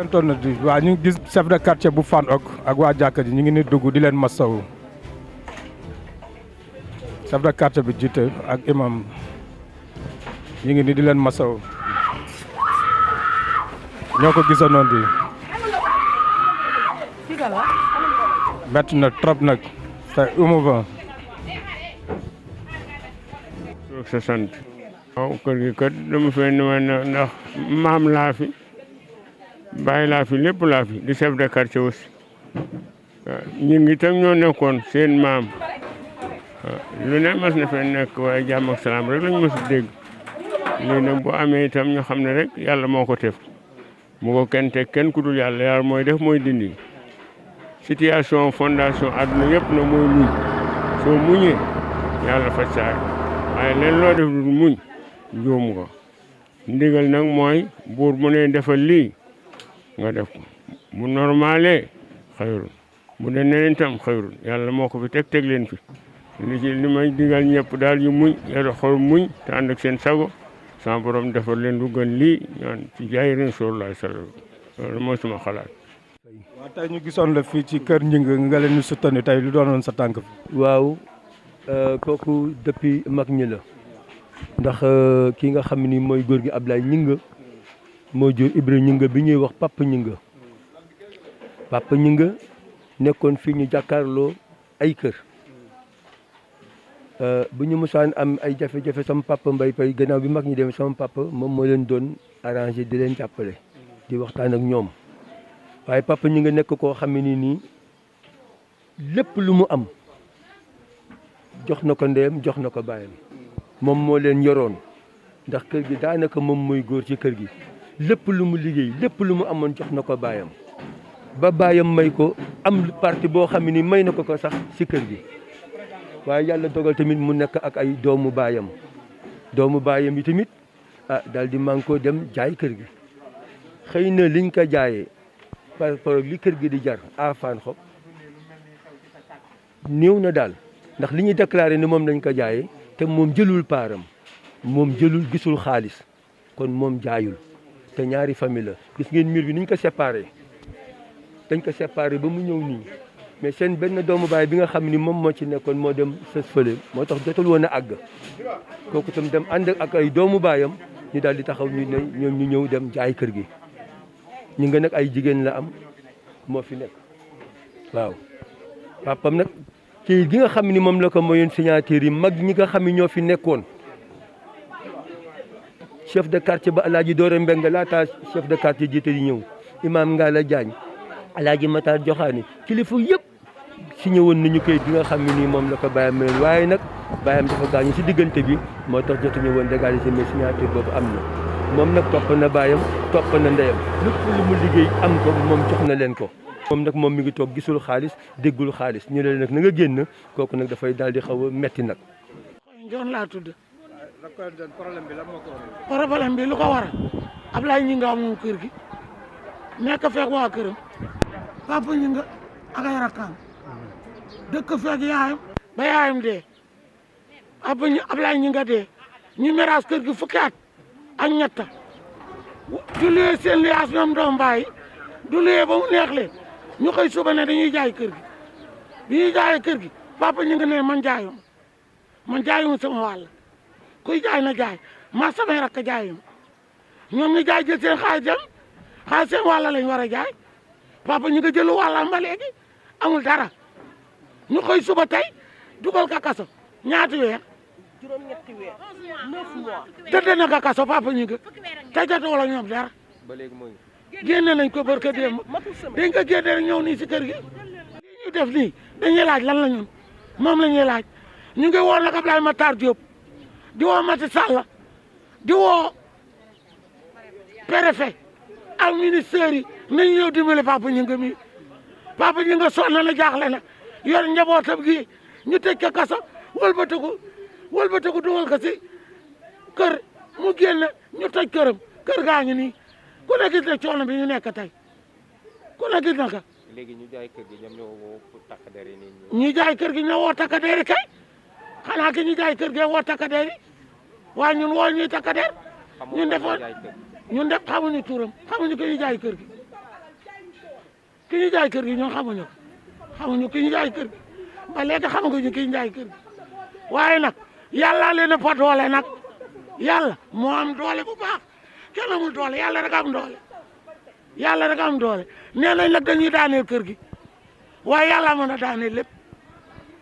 internet bi waaw ñu ngi gis chef de quartier bu Fann Ok ak waa jàkka ji ñu ngi ni dugg di leen masawu chef de quartier bi jiite ak imam ñu ngi ni di leen masawu ñoo ko gisanoon di métti na trop nag c'est émouvant. sa sant waaw kër gi kat dama fee ne ma ndax maam laa fi bàyyi laa fi lépp laa fi di chef de quartier aussi waaw ñu ngi tam ñoo nekkoon seen maam waaw lu ne mas na fee nekk waaye jàmm ak salaam rek lañ mës a dégg lii nag bu amee itam ñu xam ne rek yàlla moo ko def mu ko kenn teg kenn ku dul yàlla yàlla mooy def mooy dindi situation fondation àdduna yëpp na mooy muñ soo muñee yàlla faj saa waaye leen loo def du muñ juum ko ndigal nag mooy buur mu ne defal lii nga def ko bu normalee xayrun bu dee neneen tam xayrun yàlla moo ko fi teg leen fi li may digal ñëpp daal yu muñ yàlla xool muñ te ànd ak seen sago sama borom defal leen lu gën lii ñaan ci jaay Rasulullah sallallahu loolu mooy suma xalaat. waaw tey ñu gisoon la fii ci kër Gningue nga leen di soutenir tey lu doonoon sa tànk fi. waaw kooku depuis mag ñi la ndax kii nga xam ni mooy góor gi Ablaye Gningue moo jur Ibra Gningue bi ñuy wax Papa Gningue nekkoon fii ñu jàkkaarloo ay kër bu ñu musaan am ay jafe-jafe sama papa Mbaye Faye gannaaw bi mag ñi dem sama papa moom moo leen doon arrangé di leen jàppale di waxtaan ak ñoom waaye Papa Gningue nekk koo xam ne nii lépp lu mu am jox na ko ndeyam jox na ko baayam moom moo leen yoroon ndax kër gi daanaka moom mooy góor ci kër gi lépp lu mu liggéey lépp lu mu amoon jox na ko baayam ba baayam may ko am parti boo xam ne may na ko sax ci kër gi waaye yàlla dogal tamit mu nekk ak ay doomu baayam yi tamit daal di man ko dem jaay kër gi xëy na liñ ko jaayee par rapport li kër gi di jar à Fann Ok néew na daal ndax li ñuy déclaré ni moom lañ ko jaayee te moom jëlul paaram moom gisul xaalis kon moom jaayul te ñaari famille la gis ngeen mur bi ni ñu ko séparé dañ ko séparé ba mu ñëw nii mais seen benn doomu baay bi nga xam ni moom moo ci nekkoon moo dem sës fële moo tax jotul woon a àgg kooku tam dem ànd ak ay doomu baayam ñu daal di taxaw ñu ne ñoom ñu ñëw dem jaay kër gi ñu nga nag ay jigéen la am moo fi nekk waaw papam nag kii gi nga xam ni moom la ko mayoon signature yi mag ñi nga xam ni ñoo fi nekkoon chef de quartier ba Alaaji Doore Mbeng laata chef de quartier jiite di ñëw imam Ngala Diagne Alaaji Matar Joxaani kilifa yëpp signé woon nañu kayit gi nga xam ne nii moom la ko bàyyam mayoon waaye nag bàyyam dafa gaañu si diggante bi moo tax jotuñu woon légaliser mais signature boobu am na moom nag topp na baayam topp na ndeyam lépp lu mu liggéey am ko moom jox na leen ko moom nag moom mi ngi toog gisul xaalis déggul xaalis ñu ne nag na nga génn kooku nag dafay daal di xaw a metti nag. Njoon laa tudd. problème bi lu ko waral Ablaye Gningue moom kër gi nekk fekk waa këram Papa Gningue ak ay rakkaam dëkk fekk yaayam ba yaayam dee Ablaye Gningue dee ñu miraas kër gi fukki at ak ñetta du luyee seen luyaas ñoom doom bàyyi du luyee ba mu neex leen ñu xëy suba ne dañuy jaay kër gi bi ñuy jaayee kër gi Papa Gningue ne man jaayuma sama wàll kuy jaay na jaay maa samay rakk jaayuma ñoom ñu jaay jël seen xaalis dem xaalis seen wàll lañ war a jaay Papa Gningue jëlu wàllam ba léegi amul dara ñu xëy suba tey dugal ka kaso ñaati weer juróom-ñetti weer 9 mois tëdd na ka kaso Papa Gningue te jotoo la ñoom dara génne nañ ko barka démb dañ ko génne rek ñëw nii si kër gi lii ñu def nii dañuy laaj lan la ñun moom la ñuy laaj ñu ngi woo nag Abdoulaye Matar Diop di woo Maty Sall di woo préfet ak ministère yi nañ ñëw dimbali Papa Gningue mi Papa Gningue sonn na jaaxle na yor njabootam gi ñu tëj ko kaso wëlbatiku dugal ko si kër mu génn ñu tëj këram kër gaa ngi nii ku ne gis na coono bi ñu nekk tey ku ne gis na ko. léegi ñu jaay kër gi ñoom ñoo woo pour takk der yi nii. ñu jaay kër gi ñoo woo takk der yi kay xanaa ki ñu jaay kër gi woo takk der yi waaye ñun woo ñuy takk der ñun def xamuñu turam xamuñu ki ñu jaay kër gi ki ñu jaay kër gi ñoo xamuñu ki ñu jaay kër gi ba léegi xamaguñu ki ñu jaay kër gi waaye nag yàlla leen a fa doole nag yàlla moo am doole bu baax kenn amul doole yàlla rek am doole yàlla rek am doole nee nañ nag dañuy daaneel kër gi waaye yàlla mën a daaneel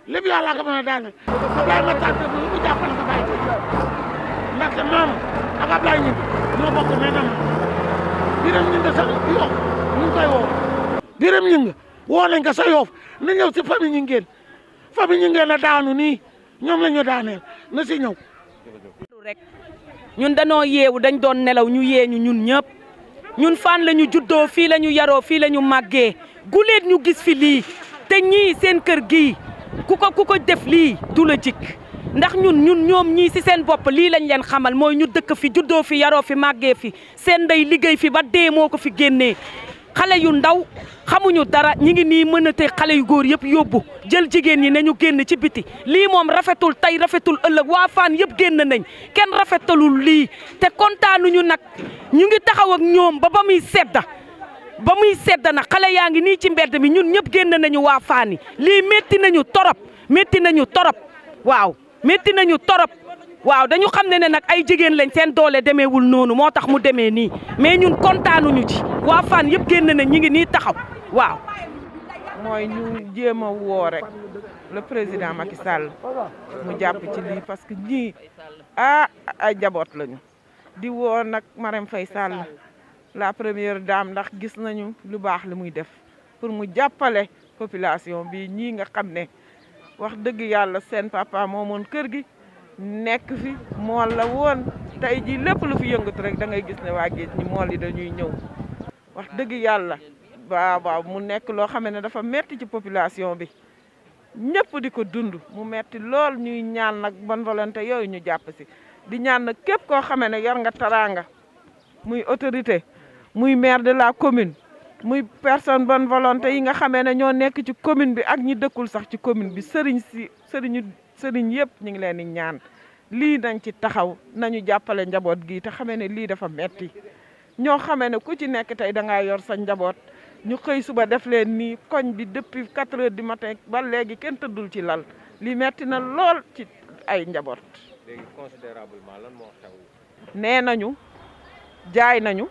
lépp yàlla ko mën a daaneel Ablaye Matar Diop bu jàppal ko bàyyi ko ndaxte maam ak Ablaye Gningue ñoo bokk nee na ma Birame Gningue sax Yoff ñu ngi koy woo Birame Gningue woo nañ ko sa Yoff na ñëw si famille Gningue na daanu nii ñoom la ñu daaneel na si ñëw rek ñun danoo yeewu dañ doon nelaw ñu yeeñu ñun ñëpp ñun fan la ñu juddoo fii la ñu yaroo fii la ñu màggee guleet ñu gis fi lii te ñii seen kër gii ku ko def lii du la jik ndax ñoom ñii si seen bopp lii lañ leen xamal mooy ñu dëkk fi juddoo fi yaroo fi màggee fi seen ndey liggéey fi ba dee moo ko fi génnee xale yu ndaw xamuñu dara ñi ngi nii mën a te xale yu góor yëpp yóbbu jël jigéen ñi ne ñu génn ci biti lii moom rafetul tey rafetul ëllëg waa Fann yëpp génn nañ kenn rafetalul lii te kontaanuñu nag ñu ngi taxaw ak ñoom ba muy sedda nag xale yaa ngi nii ci mbedd mi ñun ñëpp génn nañu waa Fann yi lii métti nañu torop waaw métti nañu torop waaw dañu xam ne nag ay jigéen lañ seen doole demeewul noonu moo tax mu demee nii mais ñun kontaanuñu ci waa Fann yëpp génn nañ ñi ngi nii taxaw waaw. mooy ñu jéem a woo rek le président Macky Sall mu jàpp ci lii parce que ñii ay jaboot lañu di woo nag Marème Faye Sall la première dame ndax gis nañu lu baax li muy def pour mu jàppale population bi ñii nga xam ne wax dëgg yàlla seen papa moomoon kër gi nekk fi mool la woon tey jii lépp lu fi yëngatu rek da ngay gis ne waa géej ñi mool yi dañuy ñëw wax dëgg yàlla waaw mu nekk loo xam ne dafa metti ci population bi ñëpp di ko dund mu metti lool ñuy ñaan nag bonne volonté yooyu ñu jàpp si di ñaan nag képp koo xam ne yor nga taraanga muy autorité muy maire de la commune muy personne bonne volonté yi nga xamee ne ñoo nekk ci commune bi ak ñi dëkkul sax ci commune bi sëriñ yëpp ñu ngi leen di ñaan lii nañ ci taxaw nañu jàppale njaboot gi te xamee ne lii dafa metti ñoo xamee ne ku ci nekk tey da ngaa yor sa njaboot ñu xëy suba def leen nii koñ bi depuis 4 heures du matin ba léegi kenn tëddul ci lal lii metti na lool ci ay njaboot. léegi considérablement lan moo xew. nee nañu jaay nañu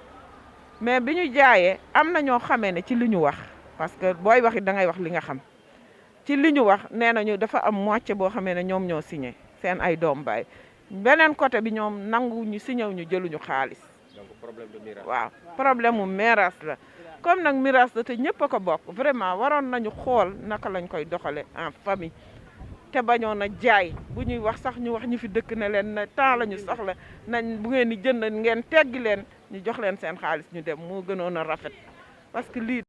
mais bi ñu jaayee am na ñoo xamee ne ci li ñu wax parce que booy wax it da ngay wax li nga xam ci li ñu wax nee nañu dafa am moitié boo xamee ne ñoom ñoo signé seen ay doom baay beneen côté bi ñoom nangu ñu signé ñu jëluñu xaalis. donc problème de miraas. waaw problème mu miraas la comme nag miraas la te ñëpp a ko bokk vraiment waroon nañu xool naka lañ koy doxale en famille te bañoon a jaay bu ñuy wax sax ñu wax ñu fi dëkk ne leen na temps la ñu soxla nañ bu ngeen di jënd ngeen teggi leen ñu jox leen seen xaalis ñu dem moo gënoon a rafet parce que lii